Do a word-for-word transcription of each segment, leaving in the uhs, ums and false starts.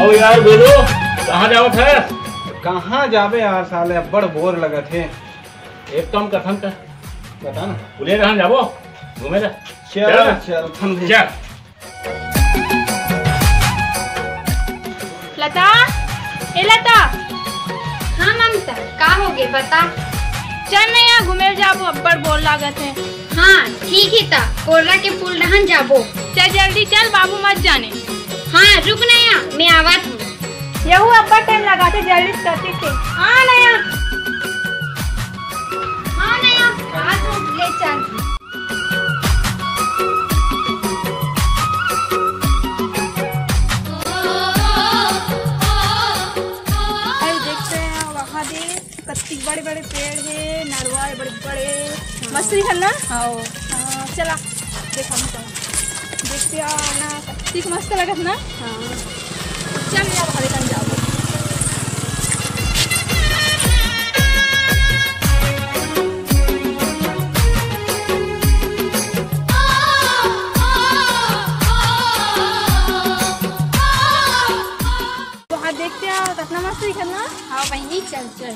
ओ यार गोलू, कहाँ जावत है? कहाँ जाबे यार साले, अब्बड़ बोर लगत हे। एक काम करथन का, बता ना। पुलिया डहान जाबो घूमे ला। चल, चल ना। चलथन। चल। लता, ए लता। हाँ ममता, का होगे बता। चल ना यहाँ घूमे जाबो, अब्बड़ बोर लागत हे। हाँ ठीक हे ता, कोर्रा के पुल डहान जाबो। चल जल्दी चल, बाबू मत जाने। हाँ रुक ना यहाँ, मैं आवत हूँ। यहू अब्बड़ टाइम लगाथे, जल्दी से करती के। हाँ ना यहाँ। हाँ ना यहाँ, आ तो ले चल। अरे देखते हैं वहाँ दे, कत्ती बड़े बड़े पेड़ हे, नरवा हे बड़े बड़े। मस्त दिखत ना? हाँ। हाँ, चला देखा हम तो। देखते आ ना, कत्ती मस्त लगत ना? हाँ। चल यार, हरे कन जाबो। वहाँ देखते हैं, कितना मस्त दिखत ना। हाँ बहिनी, चल चल।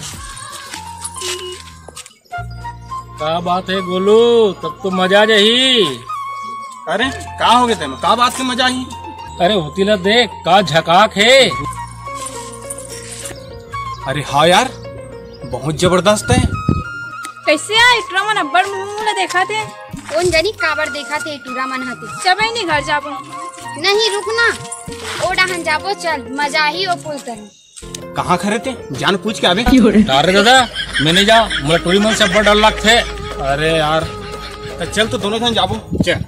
का बात हे गोलू, तब तो मजा आ जाही। अरे का होगे तेमा, का बात के मजा आही? अरे होती ला देख, का झकाक हे। अरे हाँ यार, बहुत जबरदस्त हे। कइसे आ, ए टूरा मन अब्बड़ मुँह ला देखत हे। कोन जनी काबर देखत हे ए टूरा मन ह ते। चल बहिनी घर जाबो। नहीं रुक ना, ओ डहान जाबो, चल मजा आही ओ पुल तरी। कहाँ खरे ते? जान पूछ के आबे। अरे दादा, मैं नहीं जाँव, मोला टूरी मन से अब्बड़ डर लगथे। अरे यार, त चल तो दोनों झन जाबो। चल।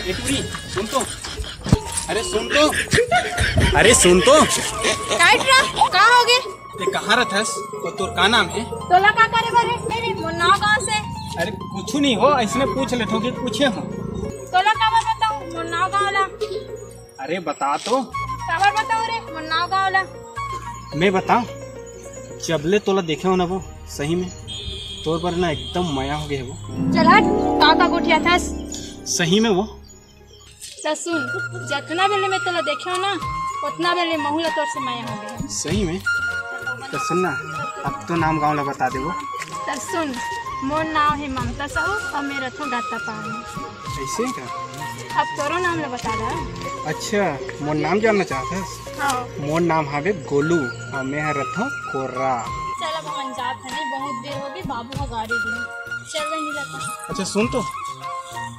ए टूरी, सुन तो। अरे सुन तो। अरे सुन तो। का ए टूरा, का होगे? ते कहाँ रथस? अउ तोर का नाम हे? तोला का करे बर हे? नहीं, नहीं, मोर नाव गाँव से। अरे कुछु नहीं हो, अइसने पूछ लेथों कि पूछे हों। तोला काबर बताऊँ मोर नाव गाँव ला? अरे बता तो। काबर बताऊँ रे मोर नाव गाँव ला? मैं बताऊँ? जब ले तोला देखे हों ना वो, सही में तोर बर ना एकदम मया होगे हे वो। चल हट, का का गोठियाथस? सही में वो। त सुन, जतना बेले मैं तोला देखे हों ना, ओतना बेले महूँ ला तोर से मया होगे हे। सही में? त सुन ना, अब तो नाम गाँव ला बता देबो। त सुन, मोर नाव हे ममता साहू अउ मैं रथों गाता पार में। अइसे का? अब तोरो नाम ला बता दा। अच्छा, मोर नाम जानना चाहत हस? हाँ। मोर नाम हवे गोलू अउ मैं ह रथों कोर्रा। चल अब हमन जात हन, बहुत देर होगे, बाबू ह गारी दिही। चल बहिनी लता। अच्छा सुन तो,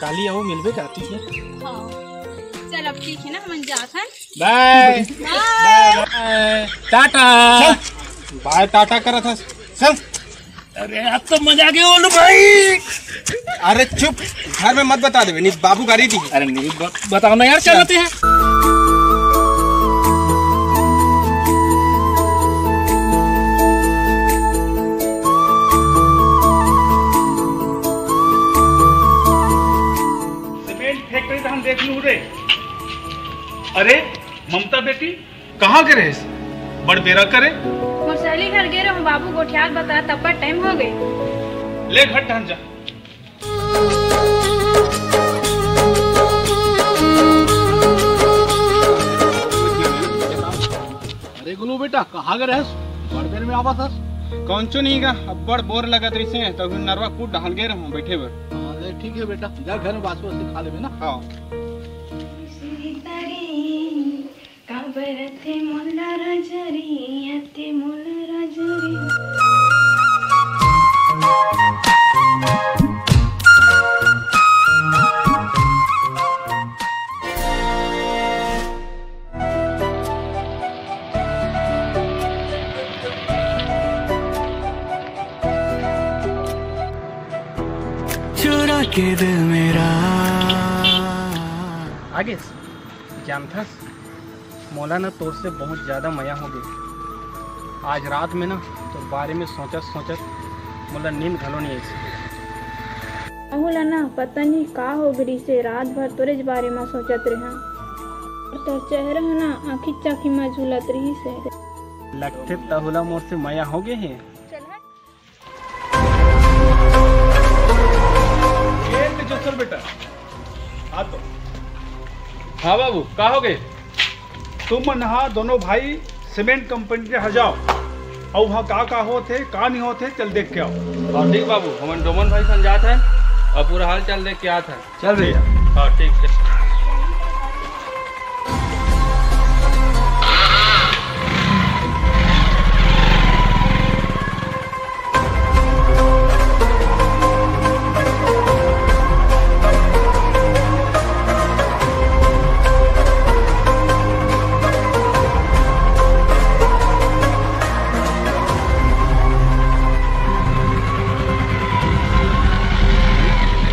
काली आओ मिलबे करती है। हाँ। चल अब ठीक हे ना, हमन जात हन। बाय। बाय। बाय, बाय। टाटा। चल। बाय टाटा करत हस। चल। अरे आज तो मजा आ गया ओलू भाई। अरे चुप, घर में मत बता देबे, नहीं बाबू गारी दिही। अरे नहीं ब-, बताओ ना यार, क्या चल। बातें हैं? सीमेंट फैक्ट्री तो हम देख लूं रे। अरे ममता बेटी, कहाँ गे रहेस? बड़ बेरा करे। मोर सहेली घर गे रहूं बाबू, गोठियात बतात अब्बड़ टाइम हो गई। ले घर टहन जा। अरे गुलू बेटा, कहाँ गे रहेस? बड़ देर में आवत हस। कौनचो नहीं गा, अब्बड़ बोर लगत रहिसे, तब नरवा कूद डहन गे रहूं बैठे बर। हाँ, ले ठीक है बेटा, जा घर में बासी वासी खा लेबे ना। हाँ। काबर अते मोला राजा रे, अते मोला राजा रे। चुरा के दिल मेरा। आगे जानथस, मोला न तोर से बहुत ज्यादा मया हो गई। आज रात में न तोर बारे में सोचत सोचत मोला नींद घलो नहीं आई। राहुल ना पता नहीं का हो गई से रात भर तोरे बारे में सोचत रहा। और तोर चेहरा ह ना आँखी चाखी में झूलत रही से। लगथे तहुला मोर से मया हो गए हे। ए तेजेश्वर बेटा, आ हाँ बाबू, का हो गए? तुम मन हा दोनों भाई सीमेंट कंपनी के हा जाओ, अउ वहाँ का का होत हे, का नहीं होत हे, चल देख के आओ। हाँ ठीक बाबू, हमन डोमन भाई संग जात हन अउ पूरा हाल चाल देख के आत हन। चल भैया। हाँ ठीक है।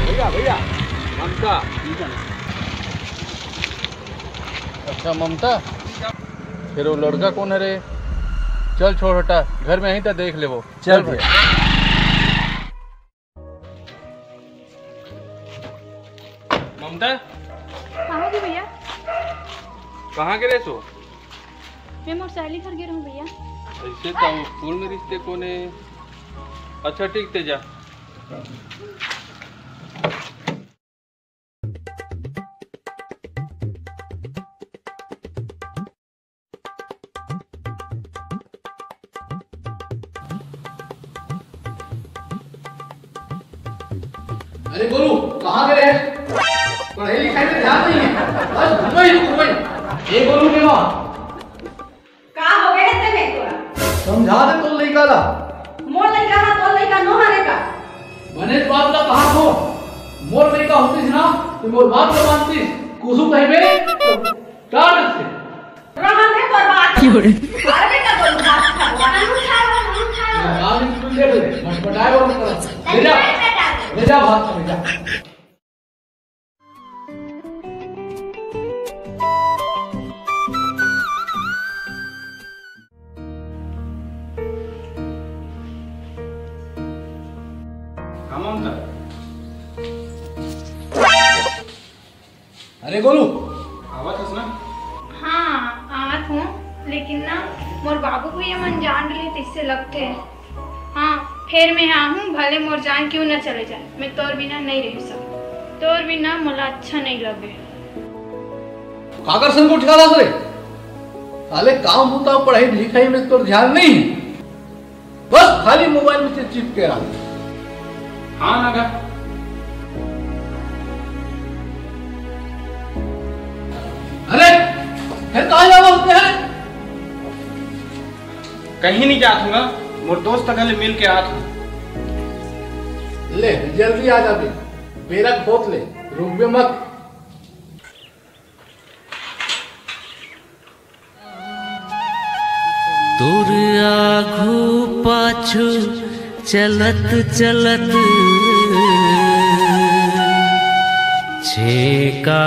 भैया, भैया, ममता। अच्छा ममता, फिर वो लड़का कौन है रे? चल छोड़ हटा, घर में ही तो देख लेबो। चल चल भाई। भैया। ममता। हाँ जी भैया। कहाँ गे रहे सो? मैं मोर सहेली घर गे रहूँ भैया। ऐसे तो स्कूल में रिश्ते कोने। अच्छा ठीक ते जा। अरे गोलू, कहाँ गए हैं? पढ़ाई लिखाई में ध्यान नहीं है, बस घूमो ही घूमो ही। ए गोलू के माँ, का हो गए है तेने तोरा? समझा दे तोर लइका ला। मोर लइका हा तोर लइका नो हरे का? बने बात ला कहा थो, मोर लइका होतिस ना तो मोर बात ला मानतिस। कुसुम कहिबे तो टार देते। रहन दे तोर बात। क्यों रे? अरे बेटा, बोल भात खा, भात खा, भात खा। आज स्कूल ले ले, मटमटाए वाला कर। ले जा, ले जा भात खा, ले जा। हाँ, ममता। अरे गोलू, आवत हस ना? हाँ, आवत हूँ, लेकिन ना मोर बाबू भैया मन जान डले तइसे लगथे। हाँ, फेर मैं आहूँ, भले मोर जान क्यों ना चले जाए, मैं तोर बिना नहीं रह सकूँ। तोर बिना मोला अच्छा नहीं लगे। काकर संग उठा लात रे? साले काम बूता पढ़ाई लिखाई में तोर ध्यान नहीं है। बस खाली मोबाइल में चिप चिप के रहा। हाँ नागा। अरे, फिर कहाँ जावा होते हैं? कहीं नहीं जात हूँ ना, मोर दोस्त घर ले मिल के आत हूँ। ले, जल्दी आ जाबे, बेरा के होत ले, रुकबे मत। तोर आघू पाछू चलत चलत छेका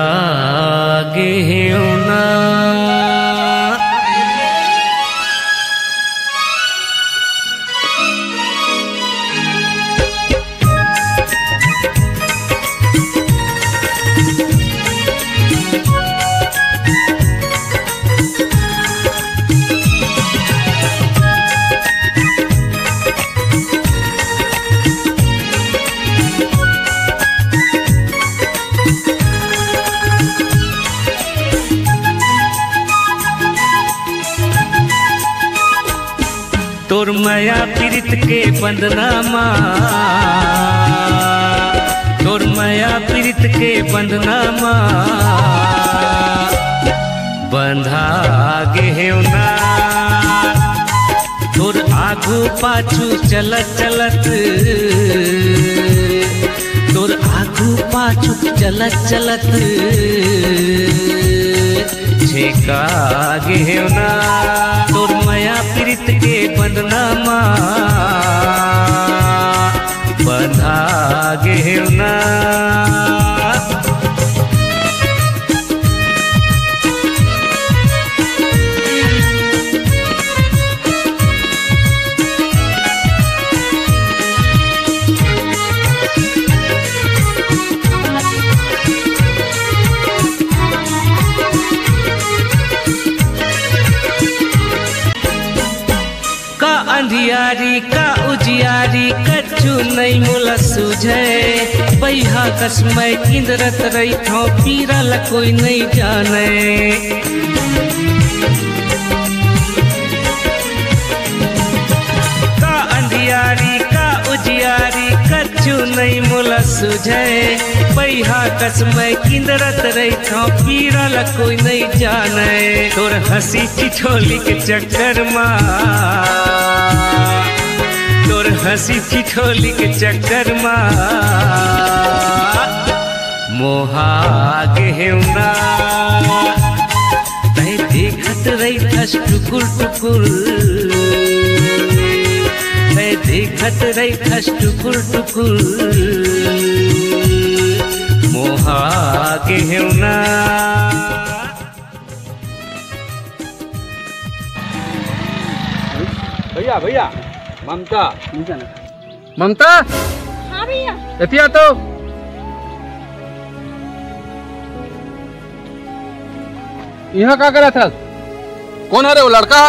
गे ना। तोर मया पीरित के बंधना मा, तोर मया पीरित के बंधना मा बंधा गे हेव ना। तोर आगू पाछू चलत चलत, तोर आगू पाछू चलत चलत छेका गे हेव ना। तोर मया पीरित के बंधना मा बंधा गे हेव ना। का अंधियारी का उजियारी, कछु नइ मोला सूझे। इहा कस मैं किंदरत रहिथौं, पीरा ल कोई नइ जानय। का अंधियारी, का उजियारी, कछु नइ मोला सुझय। पइहा कस मैं किंदरत रहिथौं, पीरा ल कोई नइ जानय। तोर हंसी ठिठोली के चक्कर मा, तोर हंसी ठिठोली के चक्कर मा मोहा गे हेंव ना। तैं देखत रहिथस टुकुर टुकुर, तैं देखत रहिथस टुकुर टुकुर, मोहा गे हेंव ना। भैया, भैया, ममता। ममता? हाँ भैया। एतिया तो। इहाँ का करत हस? कोन हरे वो लड़का?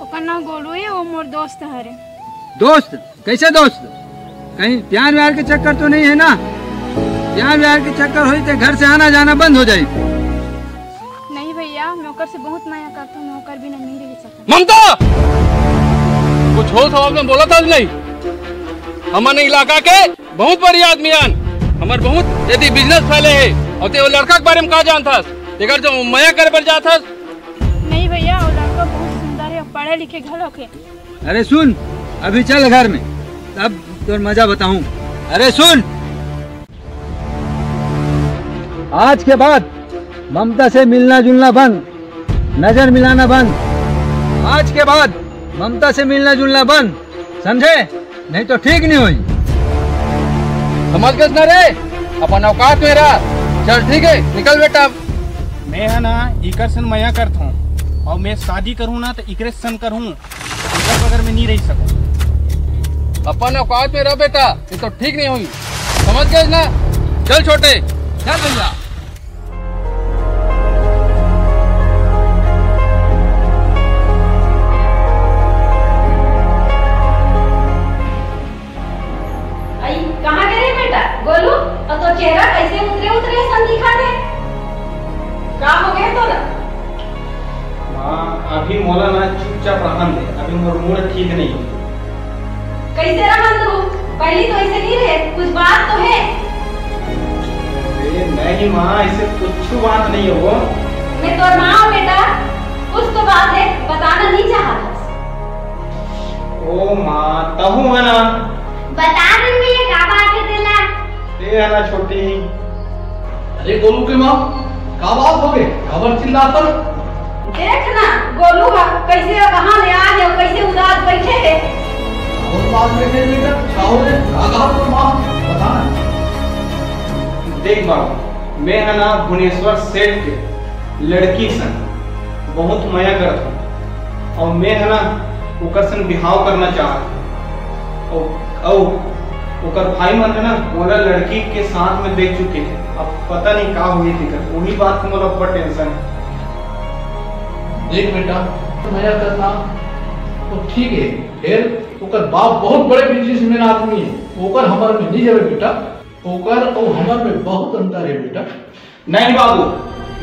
ओकर नाम गोलू हे, वो मोर दोस्त हरे। दोस्त? कैसे दोस्त? कहीं प्यार व्यार के चक्कर तो नहीं है ना? प्यार व्यार के चक्कर होई तो घर से आना जाना बंद हो जाई। नहीं भैया, मैं ओकर से बहुत मया करता हूँ, मैं ओकर बिना नहीं रह सकता। ममता, कुछ होश हवास में बोलत हस नहीं? हमन इलाका के बहुत बड़े आदमी हन, हमर बहुत यदि बिजनेस फैले हे, अउ तें वो लड़का के बारे में का जानत हस? तेकर जो मया करे बर जात हस। नहीं भैया, वो लड़का बहुत सुंदर हे, पढ़े लिखे घलो हे। अरे सुन, अभी चल घर में, तब तोर मजा बताऊं। अरे सुन, आज के बाद ममता से मिलना जुलना बंद, नजर मिलाना बंद। आज के बाद ममता से मिलना जुलना बंद, समझे? नहीं तो ठीक नहीं होई। समझ गेस ना रे, अपन औकात में रह। चल ठीक है, निकल बेटा। मैं ह ना इकर सन मया करत हूँ, अउ मैं शादी करूँ ना तो इकरे सन करूँ, इकर बगैर मैं नहीं रह सकूँ। अपन औकात में रह बेटा, नहीं तो ठीक नहीं होई। समझ गेस ना? चल छोटे, चल भैया। आई, कहाँ गे रे बेटा? गोलू, अउ तोर चेहरा कैसे उतरे उतरे असन दिखत हे? का हो गे तोला? माँ, अभी मोला ना चुपचाप रहन दे, अभी मोर मूड ठीक नहीं हे। कैसे रहन दू? पहली तो ऐसे नहीं रहे, कुछ बात तो हे। अरे नहीं माँ, ऐसे कुछ बात नहीं हे वो। मैं तोर माँ हूँ बेटा, कुछ तो बात हे, बताना नहीं चाहत हस। ओ माँ, तहूँ ह ना। बता दे भैया, का बात हे तेला? ए ह ना छोटी। अरे गोलू के माँ, का बात हो गे? काबर चिल्लात हस? देख ना, गोलू ह कैसे कहाँ ले आ गया, कैसे उदास बैठे हे। कौन बात बैठे बेटा? का हो रे? का कहा तो माँ? बता ना। देख बाबू, मैं ह ना भुवनेश्वर सेठ के लड़की सन बहुत मया करत हूँ, अउ मैं ह ना ओकर सन बिहाव करना चाहत हूँ। अउ, अउ ओकर भाई मन ह ना मोला लड़की के साथ में देख चुके हे। अब पता नहीं का होही तेकर, वही बात के मोला अब्बड़ टेंशन हे। देख बेटा, मया करना तो ठीक हे, फेर ओकर बाप बहुत बड़े बिजनेसमैन आदमी हे, ओकर हमर में नहीं जावे बेटा, ओकर अउ हमर में बहुत अंतर हे बेटा। नहीं बाबू,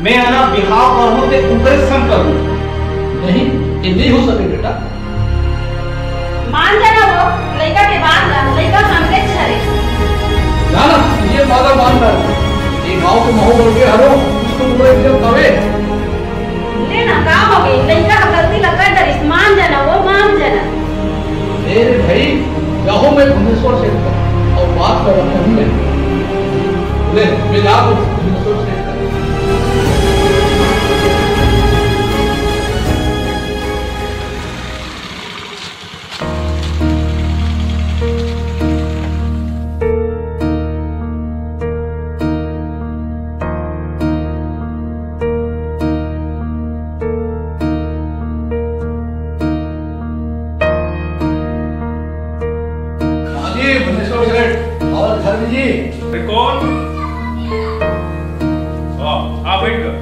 मैं ह ना बिहाव करहूँ ते ओकरे संग करहूँ। नहीं, ये नहीं हो सके बेटा। मान जाना वो लइका के बात ला, लइका हमरे हरे। ना ना, ये बात मान कर, ये गांव के माहौल बन के हरो, उसको पूरा इज्जत तवे। ले ना, का हो गे? लइका ह गलती ला कर डरिस, मान जाना वो, मान जाना। ए रे भाई, जाहूँ मैं भुवनेश्वर सेठ कर, अउ बात कर रहा हूँ मैं। ले, मैं जा रहा हूँ भुवनेश्वर सेठ कर। हाँ जी, भुवनेश्वर सेठ, और धर्म जी। अरे कौन? हाँ, हाँ, बैठ कर।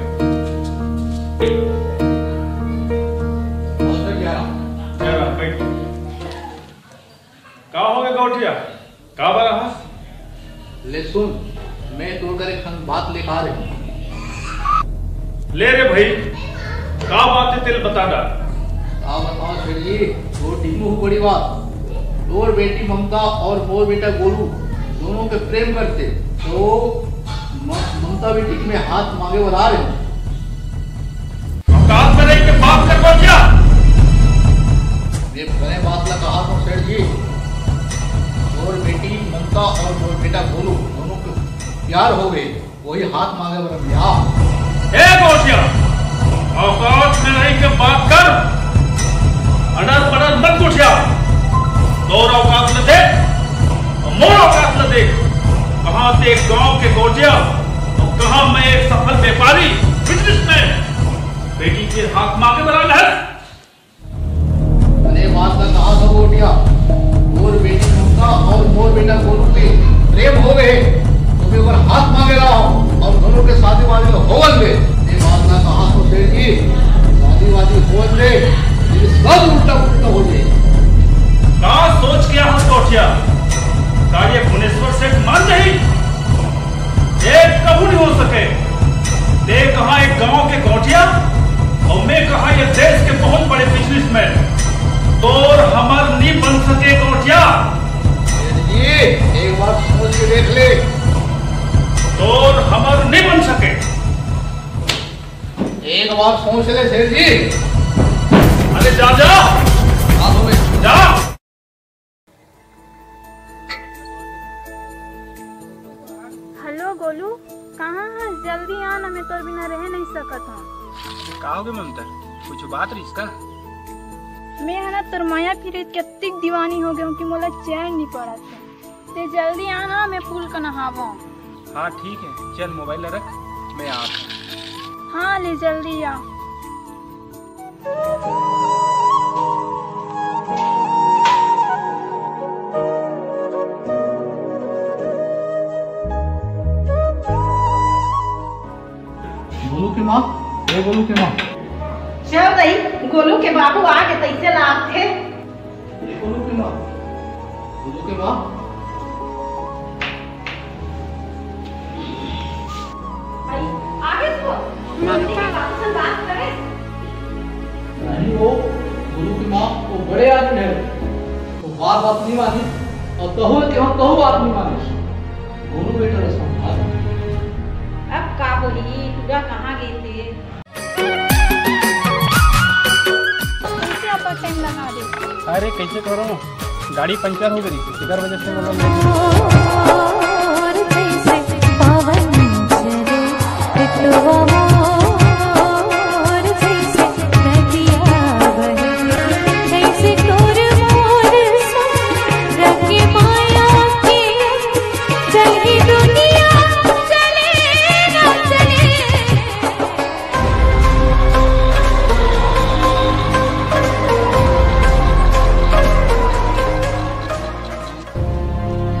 बहुत बढ़िया। चला, बैठ। का हो गे गौठिया? का बरा हस? ले सुन, मैं तोर कर एक ठन बात लेके आ रहे हूँ। ले रे भाई, का बात है, तेल बता डार। का बताओ सेठ जी, वो टीमू बड़ी बात। तोर बेटी ममता और मोर बेटा गोलू दोनों के प्रेम करते, तो म-, ममता बेटी के मैं हाथ मांगे बर आ रहे हूँ। औकात में रह के बात कर, बोल क्या? ये बड़े बात ला कहा तो सेठ जी, मोर बेटी ममता और मोर बेटा गोलू दोनों के प्यार हो गए, वही हाथ मांगे बर हम यहाँ। ए गोटिया, औकात में रह के बात कर, अड़र पड़र मत गोटिया। तोर औकात न देख, और मोर औकात न देख। कहाँ ते एक गांव के गोटिया और कहाँ मैं एक सफल व्यापारी, बिजनेसमैन। बेटी के हाथ मांगे बर आए हस। अरे बात का कहा था गोटिया, मोर बेटी ममता और मोर बेटा गोलू के प्रेम हो गए, तो मैं ओकर हाथ मांगे रहा हूँ और दोनों के शादी वादी होवन दे। ये बात ना कहा तो सेठ जी, शादी वादी होवन दे, ये सब उल्टा उल्टा हो जाए। का सोच के यहाँ गोटिया? का ये भुवनेश्वर सेठ मान जाही? ये कबू नहीं हो सके। ते कहाँ एक गांव के गोटिया और मैं कहाँ ये देश के बहुत बड़े बिजनेसमैन। तोर हमर नहीं बन सके गोटिया। सेठ जी, एक बार सोच के देख ले। तोर हमर नहीं बन सके। एक बार सोच ले सेठ जी। अरे जा, जा। जा। हेलो गोलू, कहाँ हस? जल्दी आ ना, मैं तोर बिना रह नहीं सकत हूँ। का होगे ममता, कुछ बात रहिस का? मैं है ना तोर माया पीरित के अतिक दीवानी हो गए हूँ कि मोला चैन नहीं पड़त है। ते जल्दी आ ना, मैं पुल का नहावा। हाँ ठीक है, चल मोबाइल ला रख, मैं आत हूँ। हाँ ले जल्दी आ। गोलू के माँ, ए गोलू के माँ। चल दई, गोलू के बाबू आगे तैसे लागथे। ए गोलू के माँ, गोलू के माँ। भाई, आगे तो मम्मी के बाबू से बात करे। नहीं वो, गोलू के माँ, वो बड़े आदमी है। वो बात बात नहीं मानी और कहूँ के हम कहूँ बात नहीं मानी। गोलू बेटा ला समझा। अब का होही, टूरा कहाँ गे थे? कैसे आपका टाइम लगा दे? अरे कैसे करो, गाड़ी पंचर हो गई, इधर वजह से मतलब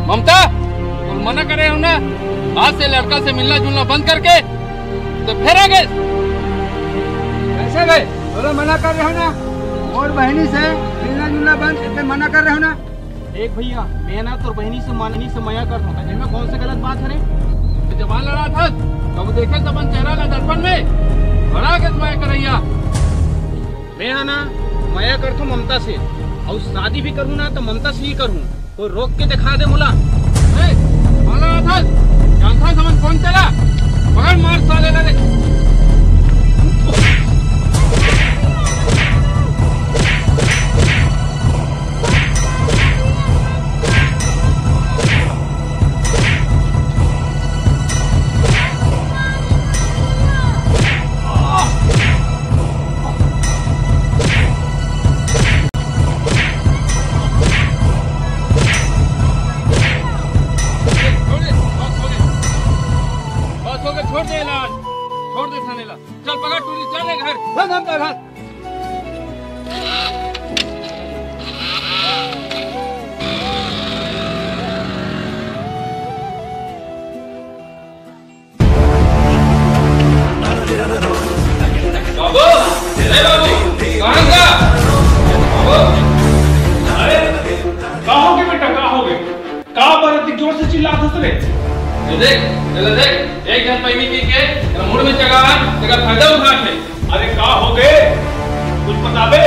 ममता, तुम मना करे हो ना, आज से लड़का से मिलना जुलना बंद करके तो फिर आ गए। कैसे भाई, बोलो मना कर रहे हो ना, और बहनी से मिलना जुलना बंद करके मना कर रहे हो ना। देख भैया, मैं ना तोर बहिनी से माननी से मया करत हूँ। एमे कौन से गलत बात हरे? जबान लड़ा था, कब देखे तबन चेहरा ला दर्पण में, बड़ा के मया करैया। मैं हा ना मया करथूं ममता से, अउ शादी भी करहूं ना तो ममता से ही करहूं। कोई रोक के दिखा दे मोला। ए, जबान लड़ा था, जानता समझ कौन तेरा? पकड़ मार साले ला रे। बस हो गया, छोड़ दे लाल, छोड़ दे साले ला। चल पकड़ टूरी, चल रे घर। चल हम घर। बाबू, ए बाबू, कहाँ गया? बाबू, अरे, का हो गया बेटा, का हो गया? का बर इतनी जोर से चिल्लात हस रे? ये देख, ये देख, एक झन पैनी पी के तेरा मूड में चढ़ा है, तेरा फायदा उठा के। अरे का हो गए, कुछ बताबे?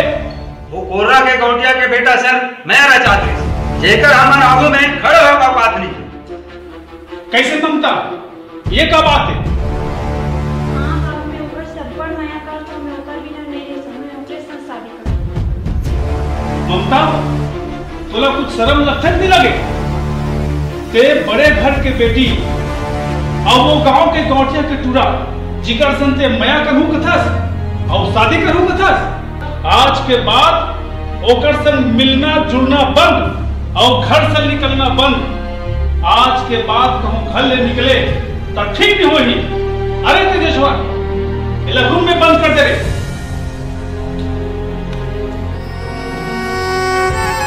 वो कोर्रा के गौंटिया के बेटा सर, मैं रहना चाहते, जेकर हमन आगू में खड़ा होए का बात नहीं। कैसे ममता, ये का बात है? हाँ, बाप में ऊपर से अब्बड़ मया करथों, मैं ओकर बिना नहीं रह सकूं, मैं ओकरे संग शादी करहूं। ममता, तोला कुछ शरम लगथे नहीं लगे? ते बड़े घर के बेटी, अउ वो गांव के गौंटिया के टूरा, जिकर संग ते मया करहूं कथस, अउ शादी करहूं कथस। आज के बाद ओकर संग मिलना जुलना बंद, अउ घर से निकलना बंद। आज के बाद कहूं घर ले निकले त ठीक नहीं होही। अरे तेजेश्वर, एला रूम में बंद कर दे रे।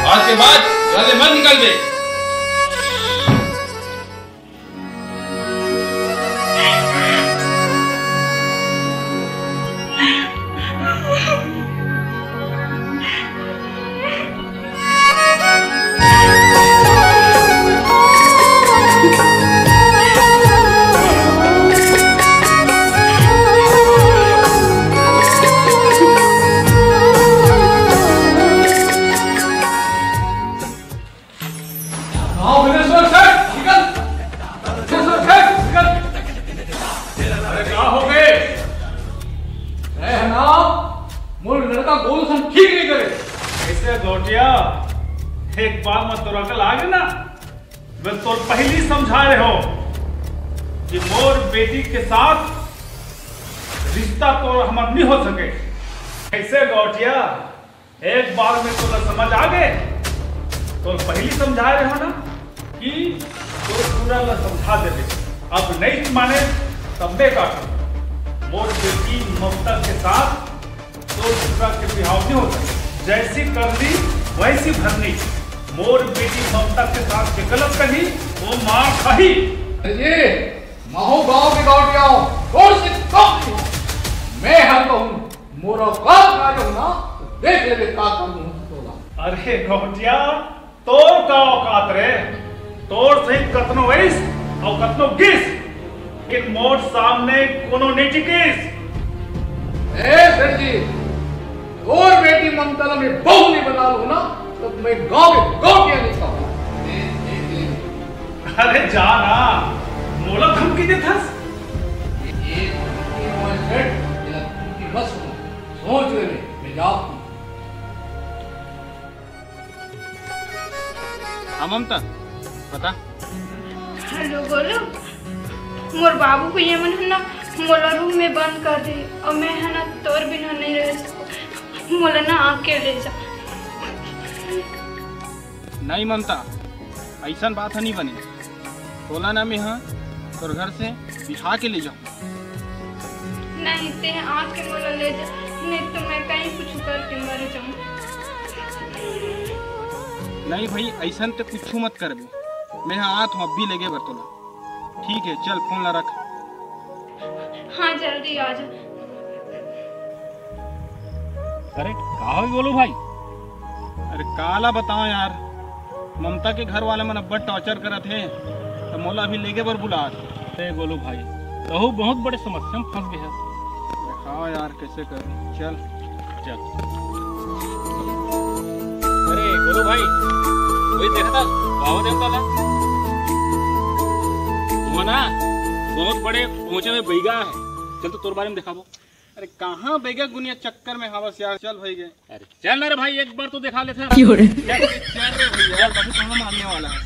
आज के बाद घर ले मत निकल दे। आओ, विनेश्वर सेठ, निकल। विनेश्वर सेठ, निकल। अरे, का हो गए? अरे, है ना, मोर लड़का गोलू संग ठीक नहीं करे। कैसे गौंटिया? एक बार मत तोर अकल आ गए ना, मैं तोर पहली समझा रहे हो कि मोर बेटी के साथ रिश्ता तोर हमर नहीं हो सके। कैसे गौंटिया? एक बार में तोला समझ आ गए। तोर पहली समझा रहे हो ना कि तोर पूरा ला समझा देबे। अब नहीं माने तब मैं का करूं? मोर बेटी ममता के साथ तोर पूरा के बिहाव नहीं होता। जैसी करनी वैसी भरनी। मोर बेटी ममता के साथ जे गलत करही, वो मार खाही। अरे, महू गांव के गौंटिया हूं, तोर से कम नहीं हूं। मैं हर कहूं, मोर औकात में आ जाहू ना, तो देख लेबे का करहूं तोला। अरे गौंटिया, तोर का औकात रे? तोर सही कतनो वइस अउ कतनो गिस, लेकिन मोर सामने कोनो नहीं टिकिस। ए सेठ जी, तोर बेटी ममता ला मैं बहू नहीं बना लूं ना, तो मैं गांव के गौंटिया नहीं कहूं। ए, ए, ए। अरे जा ना, मोला धमकी देथस। ए, ए, ए, मोर सेठ, एला धमकी मत सुन। सोच ले, मैं जाऊं। हाँ ममता, बता। हेलो गोलू, मोर बाबू भैया मन ह ना मोला रूम में बंद कर दे, अउ मैं ह ना तोर बिना नहीं रह सकूं। मोला ना आके ले जा। नहीं ममता, अइसन बात ह नहीं बने। तोला ना मेंहा तोर घर से बिहा के ले जाहूं। नहीं, तें आके मोला ले जा, नहीं तो मैं कहीं कुछ करके मर जाऊं। नहीं भाई, अइसन ते कुछ मत करबे। मेंहा आत हूं अभी लेगे बर तोला। ठीक है, चल फोन ला रख। हाँ, जल्दी आ जा। अरे का हो गोलू भाई? अरे काला बताओ यार, ममता के घर वाले मन अब्बड़ टॉर्चर करत हे, त मोला अभी लेगे बर बुलात। अरे गोलू भाई, तहू बहुत बड़े समस्या में फंस गए है। हाँ यार, कैसे कर, चल। चल। अरे गोलू भाई, वही देखा था, बाबा देवता ला। वो ना, बहुत बड़े पहुंचे में बैगा है। चल तो तोर बारे में दिखाबो। अरे कहाँ बैगा गुनिया चक्कर में हवस यार, चल भाई गए। अरे चल ना रे भाई, एक बार तो दिखा लेते हैं। क्यों रे? चल रे भैया, यार बाबू कहाँ मारने वाला है?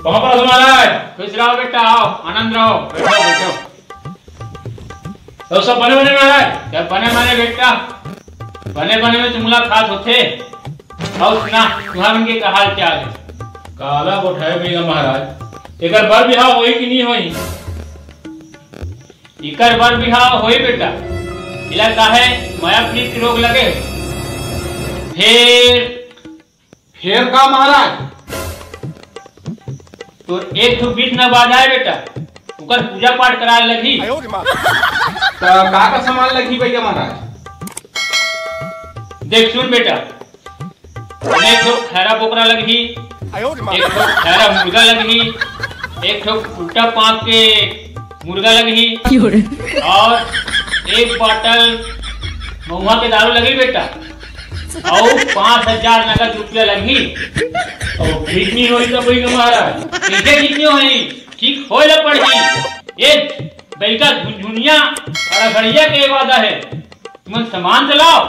बाबा महाराज। खुश रहो बेटा, आओ, आनंद रहो, बैठो, बैठो। तो सब बने बने महाराज? सब बने बने बेटा, बने बने में तो मुलाकात होथे। अउ सुना, तुहार मन के का हाल चाल है? काला गोठाए भैया महाराज, एकर बर बिहाव होई कि नहीं होई? एकर बर बिहाव होई बेटा, इला काहे मया प्रीत के रोग लगे। फिर फेर का महाराज? तो एक ठो बीच न बाजाए बेटा, ओकर पूजा पाठ कराए लगही। त का का सामान लगही बइगा महाराज? देख सुन बेटा, एक ठो खैरा बोकरा लगही, एक ठो खैरा मुर्गा लगही, एक ठो उल्टा पाँख के मुर्गा लगही, और एक बाटल महुआ के दारू लगही बेटा, अउ पाँच हजार नगद रुपया लगही। अउ ठीक नहीं होही त बइगा महाराज। कइसे ठीक नहीं होही? ठीक होए ला पड़ही। ए बइगा झुनझुनिया अउ रखड़िया के वादा हे, तुमन सामान त लाव।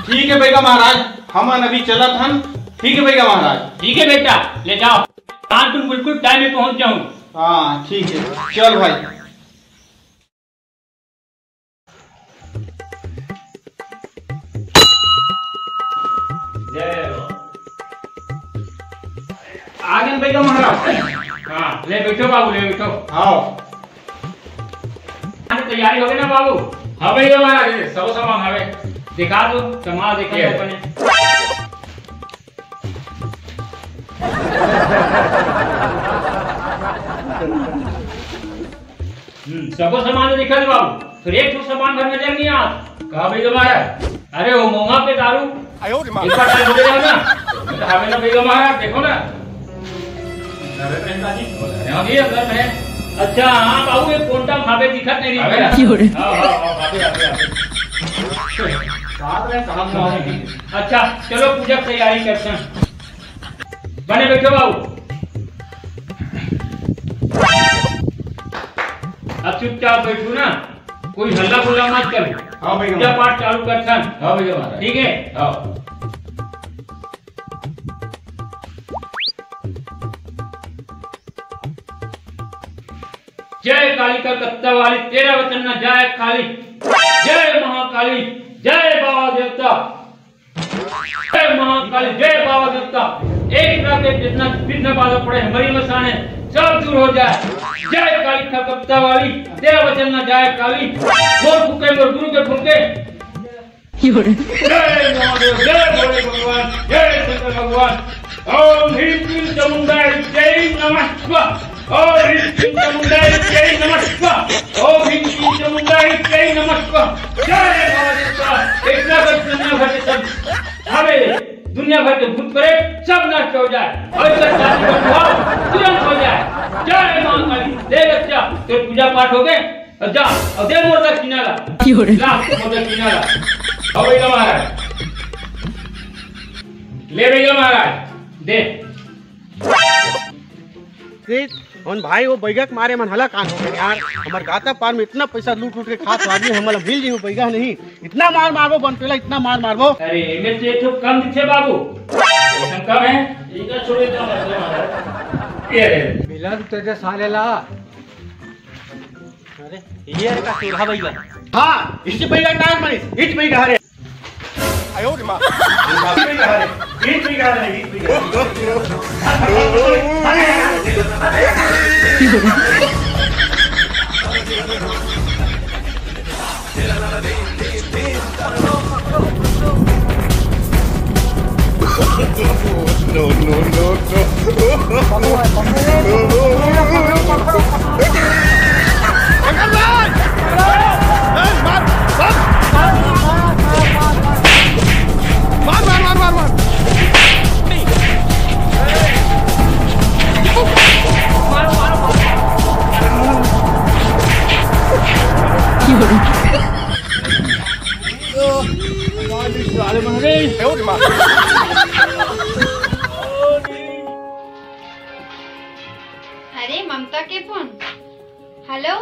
ठीक हे बइगा महाराज, हमन अभी चलत हन। ठीक हे बइगा महाराज। ठीक हे बेटा, ले जाव। हाँ, तुम बिल्कुल टाइम में पहुँच जाहू। हाँ ठीक हे, चल भाई। जय हो। आ गेन बइगा महाराज। हाँ, ले बइठो बाबू, ले बइठो। हाँ। अरे, तैयारी होगे ना बाबू? हाँ बइगा महाराज, सब सामान हवे। दिखा दो, सामान दिखा दो ये। अपने। हम्म, सबो सामान तो दिखा दे बाबू, फिर एक ठो सामान घर में नजर नहीं आत। का बइगा महाराज? अरे वो महुआ के दारू। आयो रे माँ। एक बार ट्राई हो गया ना? मैं तो हमें ना बइगा महाराज, देखो ना। अरे मैं तो नहीं, अरे हाँ भैया, अगर मैं, अच्छा हाँ बाबू, एक कोंटा भावे दिखत नहीं अबे रही। हाँ, हाँ, हाँ, आते, आते, आते। बात में काम ना हो। अच्छा चलो, पूजा की तैयारी करते हैं। बने बैठो बाबू। अब चुपचाप बैठो ना, कोई हल्ला गुल्ला मत करो। हाँ भैया। पूजा पाठ चालू करथन। हाँ भैया महाराज। ठीक है? हाँ। जय काली कलकत्ता वाली, तेरा वचन ना जाए खाली। जय महाकाली, जय बाबा देवता। जय महाकाली, जय बाबा देवता। एक ना के जितना विघ्न बाधा पड़े हमारी मसाने, सब दूर हो जाए। जय काली कलकत्ता वाली, तेरा वचन ना जाए खाली। मोर फूके, मोर गुरु के फूके। जय महादेव, जय भोले भगवान, जय शंकर भगवान। ओम ह्रीं क्लीं चामुंडाय जय नमः। ओम ह्रीं क्लीं चामुंडाय जय नमः। ओम ह्रीं क्लीं चामुंडाय जय नमः। जय महादेव का। इतना बस दुनिया भर के सब, अरे दुनिया भर के भूत प्रेत सब नष्ट हो जाए। और इसका शांति का प्रभाव तुरंत हो जाए। जय माँ काली। देख अच्छा, तो पूजा पाठ हो गए। अब जा, अब दे मोर दक्षिणा ला। क्यों रे? ला, मोर दक्षिणा ला। अब भैया महाराज। ले भैया महाराज, दे। देख, उन भाई वो बैगा के मारे मन हलाकान हो गए यार। हमर गाता पार में इतना पैसा लूट लूट के खात हो आदमी, हमला मिल जाई वो बैगा नहीं। इतना मार मारबो बन पेला, इतना मार मारबो। अरे, एमे से एक ठो कम दिखे बाबू। एकदम कम है। इनका छोड़े तो मतलब। ये रे। मिलन तेरे साले ला। अरे, ये का चूल्हा बैगा। हाँ, इसी बैगा टायर मारिस, इच बैगा हरे। आयो रे माँ। इच बैगा हरे, इच बैगा हरे, etch Baiga. No, no, no, no। मार, मार, मार, मार, मार। अरे, ममता के फोन। हेलो,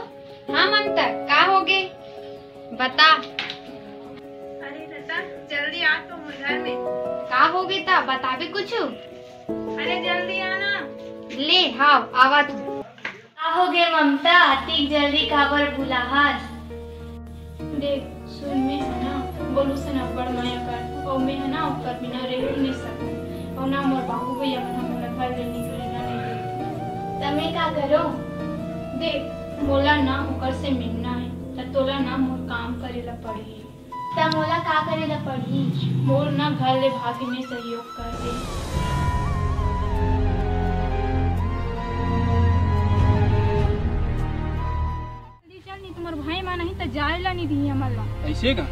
हाँ ममता, का होगे? बता। अरे लता, जल्दी आ तो मोर घर में। का होगे त बताबे कुछु? अरे जल्दी आना। ले, हाव, आवत हूँ। का होगे ममता, अतिक जल्दी काबर बुलाहस? देख, सुन, मैं ह ना गोलू से ना बड़ मया कर, अउ मैं ह ना ओकर बिना रह नहीं सकूं, अउ ना मोर बाबू भैया मन ह मोला घर ले निकले ना नहीं दे। त मैं का करों? देख, मोला ना ओकर से मिलना है, त तोला ना मोर काम करे ला पड़ही। त मोला का करे ला पड़ही? मोर ना घर ले भागे में सहयोग कर दे। अउ भाई मन नहीं त जाय ला नहीं दिही हमन ला। अइसे का?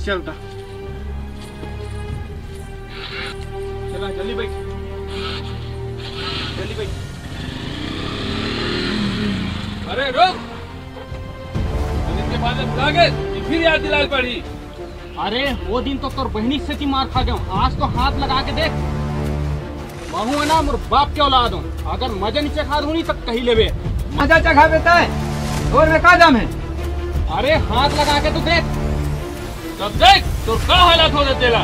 चल ता। चला, जल्दी बैठ। जल्दी बैठ। अरे रुक। अरे, इनके बाद में भुला गए, ये फिर याद दिलाय ल पड़ही। अरे, वो दिन तो तोर बहिनी से मार खा गेंव, आज तो हाथ लगा के देख। महूं ना मोर बाप के औलाद हंव, अगर मजा नहीं चखा दूं नहीं तो कही लेबे। मजा चखाबे तैं, तोर में का दम हे? अरे, हाथ लगा के तो देख। तब देख तोर का हालत होथे तेला।